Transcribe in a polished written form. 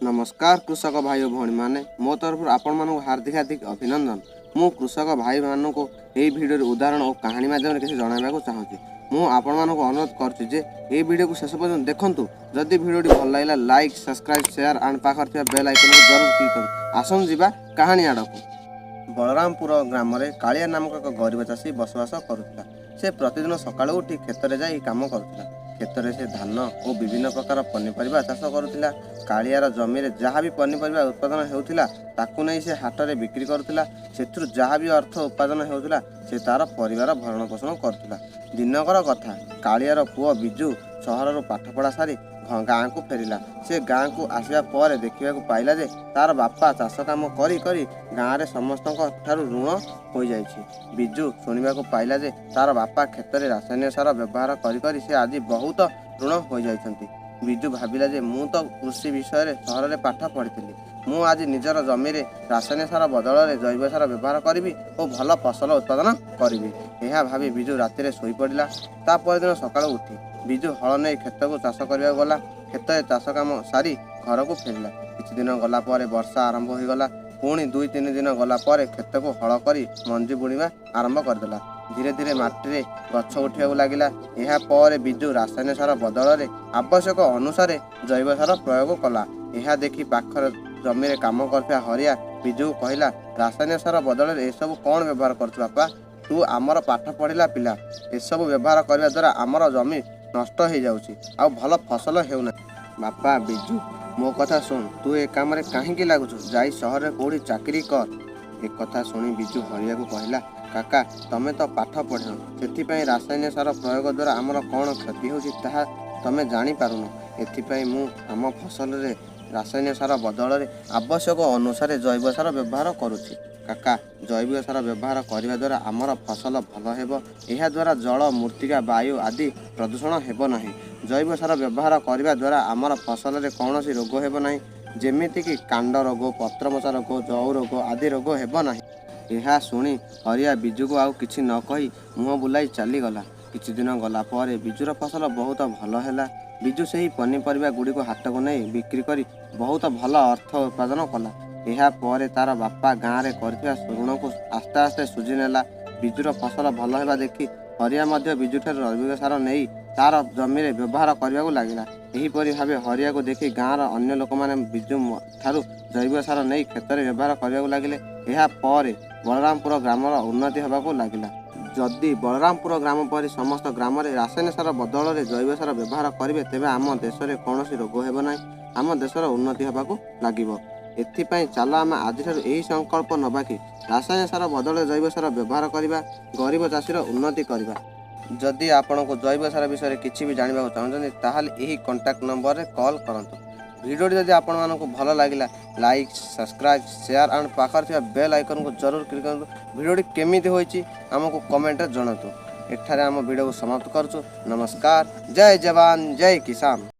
ନମସ୍କାର କୃଷକ ଭାଇ ଓ ଭଉଣୀମାନେ, ମୋ ତରଫରୁ ଆପଣମାନଙ୍କୁ ହାର୍ଦ୍ଦିକ ହାର୍ଦ୍ଦିକ ଅଭିନନ୍ଦନ। ମୁଁ କୃଷକ ଭାଇମାନଙ୍କୁ ଏହି ଭିଡ଼ିଓରେ ଉଦାହରଣ ଓ କାହାଣୀ ମାଧ୍ୟମରେ କିଛି ଜଣାଇବାକୁ ଚାହୁଁଛି। ମୁଁ ଆପଣମାନଙ୍କୁ ଅନୁରୋଧ କରୁଛି ଯେ ଏହି ଭିଡ଼ିଓକୁ ଶେଷ ପର୍ଯ୍ୟନ୍ତ ଦେଖନ୍ତୁ। ଯଦି ଭିଡ଼ିଓଟି ଭଲ ଲାଗିଲା, ଲାଇକ୍, ସବସ୍କ୍ରାଇବ୍, ସେୟାର ଆଣ୍ଡ ପାଖରେ ଥିବା ବେଲ୍ ଆଇକନ୍କୁ ଜରୁର କ୍ଲିକ୍ କରନ୍ତୁ। ଆସନ୍ତୁ ଯିବା କାହାଣୀ ଆଡ଼କୁ। ବଳରାମପୁର ଗ୍ରାମରେ କାଳିଆ ନାମକ ଏକ ଗରିବ ଚାଷୀ ବସବାସ କରୁଥିଲା। ସେ ପ୍ରତିଦିନ ସକାଳୁ ଉଠି କ୍ଷେତରେ ଯାଇ କାମ କରୁଥିଲା। କ୍ଷେତରେ ସେ ଧାନ ଓ ବିଭିନ୍ନ ପ୍ରକାର ପନିପରିବା ଚାଷ କରୁଥିଲା। କାଳିଆର ଜମିରେ ଯାହା ବି ପନିପରିବା ଉତ୍ପାଦନ ହେଉଥିଲା, ତାକୁ ନେଇ ସେ ହାଟରେ ବିକ୍ରି କରୁଥିଲା। ସେଥିରୁ ଯାହା ବି ଅର୍ଥ ଉପାର୍ଜନ ହେଉଥିଲା, ସେ ତାର ପରିବାର ଭରଣ ପୋଷଣ କରୁଥିଲା। ଦିନକର କଥା, କାଳିଆର ପୁଅ ବିଜୁ ସହରରୁ ପାଠପଢ଼ା ସାରି ଗାଁକୁ ଫେରିଲା। ସେ ଗାଁକୁ ଆସିବା ପରେ ଦେଖିବାକୁ ପାଇଲା ଯେ ତାର ବାପା ଚାଷ କାମ କରି କରି ଗାଁରେ ସମସ୍ତଙ୍କ ଠାରୁ ଋଣ ହୋଇଯାଇଛି। ବିଜୁ ଶୁଣିବାକୁ ପାଇଲା ଯେ ତାର ବାପା କ୍ଷେତରେ ରାସାୟନିକ ସାର ବ୍ୟବହାର କରି କରି ସେ ଆଜି ବହୁତ ଋଣ ହୋଇଯାଇଛନ୍ତି। ବିଜୁ ଭାବିଲା ଯେ ମୁଁ ତ କୃଷି ବିଷୟରେ ସହରରେ ପାଠ ପଢ଼ିଥିଲି। ମୁଁ ଆଜି ନିଜର ଜମିରେ ରାସାୟନିକ ସାର ବଦଳରେ ଜୈବ ସାର ବ୍ୟବହାର କରିବି ଓ ଭଲ ଫସଲ ଉତ୍ପାଦନ କରିବି। ଏହା ଭାବି ବିଜୁ ରାତିରେ ଶୋଇପଡ଼ିଲା। ତା ପରଦିନ ସକାଳୁ ଉଠି ବିଜୁ ହଳ ନେଇ କ୍ଷେତକୁ ଚାଷ କରିବାକୁ ଗଲା। କ୍ଷେତରେ ଚାଷ କାମ ସାରି ଘରକୁ ଫେରିଲା। କିଛି ଦିନ ଗଲା ପରେ ବର୍ଷା ଆରମ୍ଭ ହୋଇଗଲା। ପୁଣି 2-3 ଦିନ ଗଲା ପରେ କ୍ଷେତକୁ ହଳ କରି ମଞ୍ଜି ବୁଣିବା ଆରମ୍ଭ କରିଦେଲା। ଧୀରେ ଧୀରେ ମାଟିରେ ଗଛ ଉଠିବାକୁ ଲାଗିଲା। ଏହା ପରେ ବିଜୁ ରାସାୟନିକ ସାର ବଦଳରେ ଆବଶ୍ୟକ ଅନୁସାରେ ଜୈବ ସାର ପ୍ରୟୋଗ କଲା। ଏହା ଦେଖି ପାଖରେ ଜମିରେ କାମ କରୁଥିବା ହରିଆ ବିଜୁକୁ କହିଲା, "ରାସାୟନିକ ସାର ବଦଳରେ ଏସବୁ କ'ଣ ବ୍ୟବହାର କରୁଛୁ ବାପା? ତୁ ଆମର ପାଠ ପଢ଼ିଲା ପିଲା। ଏସବୁ ବ୍ୟବହାର କରିବା ଦ୍ୱାରା ଆମର ଜମି ନଷ୍ଟ ହେଇଯାଉଛି ଆଉ ଭଲ ଫସଲ ହେଉନାହିଁ।" "ବାପା ବିଜୁ, ମୋ କଥା ଶୁଣ। ତୁ ଏ କାମରେ କାହିଁକି ଲାଗୁଛୁ? ଯାଇ ସହରରେ କୋଉଠି ଚାକିରି କର।" ଏକଥା ଶୁଣି ବିଜୁ ହରିଆକୁ କହିଲା, "କାକା, ତମେ ତ ପାଠ ପଢ଼ିନ। ସେଥିପାଇଁ ରାସାୟନିକ ସାର ପ୍ରୟୋଗ ଦ୍ୱାରା ଆମର କ'ଣ କ୍ଷତି ହେଉଛି, ତାହା ତମେ ଜାଣିପାରୁନ। ଏଥିପାଇଁ ମୁଁ ଆମ ଫସଲରେ ରାସାୟନିକ ସାର ବଦଳରେ ଆବଶ୍ୟକ ଅନୁସାରେ ଜୈବ ସାର ବ୍ୟବହାର କରୁଛି। କାକା, ଜୈବିକ ସାର ବ୍ୟବହାର କରିବା ଦ୍ୱାରା ଆମର ଫସଲ ଭଲ ହେବ। ଏହାଦ୍ୱାରା ଜଳ, ମୃତ୍ତିକା, ବାୟୁ ଆଦି ପ୍ରଦୂଷଣ ହେବ ନାହିଁ। ଜୈବ ସାର ବ୍ୟବହାର କରିବା ଦ୍ୱାରା ଆମର ଫସଲରେ କୌଣସି ରୋଗ ହେବ ନାହିଁ, ଯେମିତିକି କାଣ୍ଡ ରୋଗ, ପତ୍ରମୋଚା ରୋଗ, ଜଉ ରୋଗ ଆଦି ରୋଗ ହେବ ନାହିଁ।" ଏହା ଶୁଣି ହରିଆ ବିଜୁକୁ ଆଉ କିଛି ନ କହି ମୁହଁ ବୁଲାଇ ଚାଲିଗଲା। କିଛି ଦିନ ଗଲା ପରେ ବିଜୁର ଫସଲ ବହୁତ ଭଲ ହେଲା। ବିଜୁ ସେହି ପନିପରିବା ଗୁଡ଼ିକୁ ହାଟକୁ ନେଇ ବିକ୍ରି କରି ବହୁତ ଭଲ ଅର୍ଥ ଉପାର୍ଜନ କଲା। ଏହା ପରେ ତାର ବାପା ଗାଁରେ କରିଥିବା ଋଣକୁ ଆସ୍ତେ ଆସ୍ତେ ଶୁଝି ନେଲା। ବିଜୁର ଫସଲ ଭଲ ହେବା ଦେଖି ହରିଆ ମଧ୍ୟ ବିଜୁଠାରୁ ଜୈବିକ ସାର ନେଇ ତାର ଜମିରେ ବ୍ୟବହାର କରିବାକୁ ଲାଗିଲା। ଏହିପରି ଭାବେ ହରିଆକୁ ଦେଖି ଗାଁର ଅନ୍ୟ ଲୋକମାନେ ବିଜୁ ଠାରୁ ଜୈବିକ ସାର ନେଇ କ୍ଷେତରେ ବ୍ୟବହାର କରିବାକୁ ଲାଗିଲେ। ଏହା ପରେ ବଳରାମପୁର ଗ୍ରାମର ଉନ୍ନତି ହେବାକୁ ଲାଗିଲା। ଯଦି ବଳରାମପୁର ଗ୍ରାମ ପରି ସମସ୍ତ ଗ୍ରାମରେ ରାସାୟନିକ ସାର ବଦଳରେ ଜୈବ ସାର ବ୍ୟବହାର କରିବେ, ତେବେ ଆମ ଦେଶରେ କୌଣସି ରୋଗ ହେବ ନାହିଁ। ଆମ ଦେଶର ଉନ୍ନତି ହେବାକୁ ଲାଗିବ। ଏଥିପାଇଁ ଚାଲ ଆମେ ଆଜିଠାରୁ ଏହି ସଂକଳ୍ପ ନେବା କି ରାସାୟନିକ ସାର ବଦଳରେ ଜୈବ ସାର ବ୍ୟବହାର କରିବା, ଗରିବ ଚାଷୀର ଉନ୍ନତି କରିବା। ଯଦି ଆପଣଙ୍କୁ ଜୈବ ସାର ବିଷୟରେ କିଛି ବି ଜାଣିବାକୁ ଚାହୁଁଛନ୍ତି, ତାହେଲେ ଏହି କଣ୍ଟାକ୍ଟ ନମ୍ବରରେ କଲ୍ କରନ୍ତୁ। ଭିଡ଼ିଓଟି ଯଦି ଆପଣମାନଙ୍କୁ ଭଲ ଲାଗିଲା, ଲାଇକ୍, ସବସ୍କ୍ରାଇବ୍, ସେୟାର ଆଣ୍ଡ ପାଖରେ ଥିବା ବେଲ୍ ଆଇକନ୍କୁ ଜରୁର କ୍ଲିକ୍ କରନ୍ତୁ। ଭିଡ଼ିଓଟି କେମିତି ହୋଇଛି, ଆମକୁ କମେଣ୍ଟରେ ଜଣାନ୍ତୁ। ଏଠାରେ ଆମ ଭିଡ଼ିଓକୁ ସମାପ୍ତ କରୁଛୁ। ନମସ୍କାର। ଜୟ ଯବାନ, ଜୟ କିଷାନ।